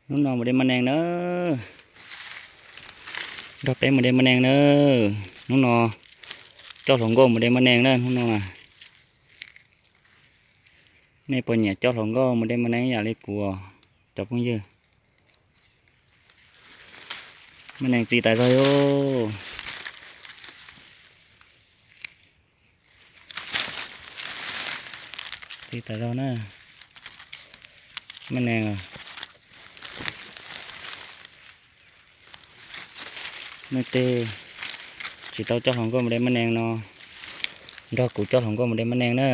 Hnub no mus de maj nees na. Nrog peb mus de maj nees na. Hnub no coj hluas nkauj mus de maj nees na hnub no na. Nej puas nyiam coj hluas nkauj mus de maj nees yam li kuv os cov phooj ywg? Maj nees txi tas zog yos. Txi tas zog na. Maj nees, nej tej tsis tau coj hluas nkauj mus de maj nees no, nrog kuv coj hluas nkauj mus de maj nees na.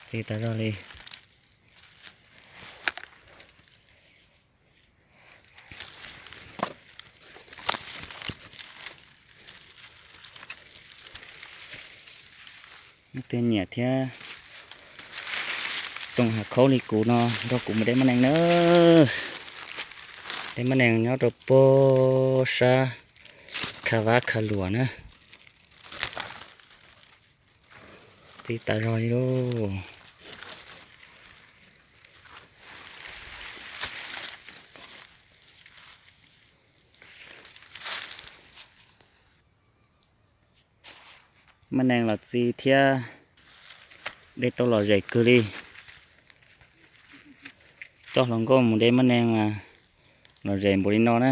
Txi tas zog li. Nej tej nyiam thiab toom hav khaub li kuv no nrog kuv mus de maj nees na. De maj nees nyob rau puag sab Kha Vab Kha Luam na. Txi tas zog li lauj. Maj nees los txi thiab, de tau lom zem kawg li. Coj hluas nkauj mus de maj nees mas lom zem npaum li no na.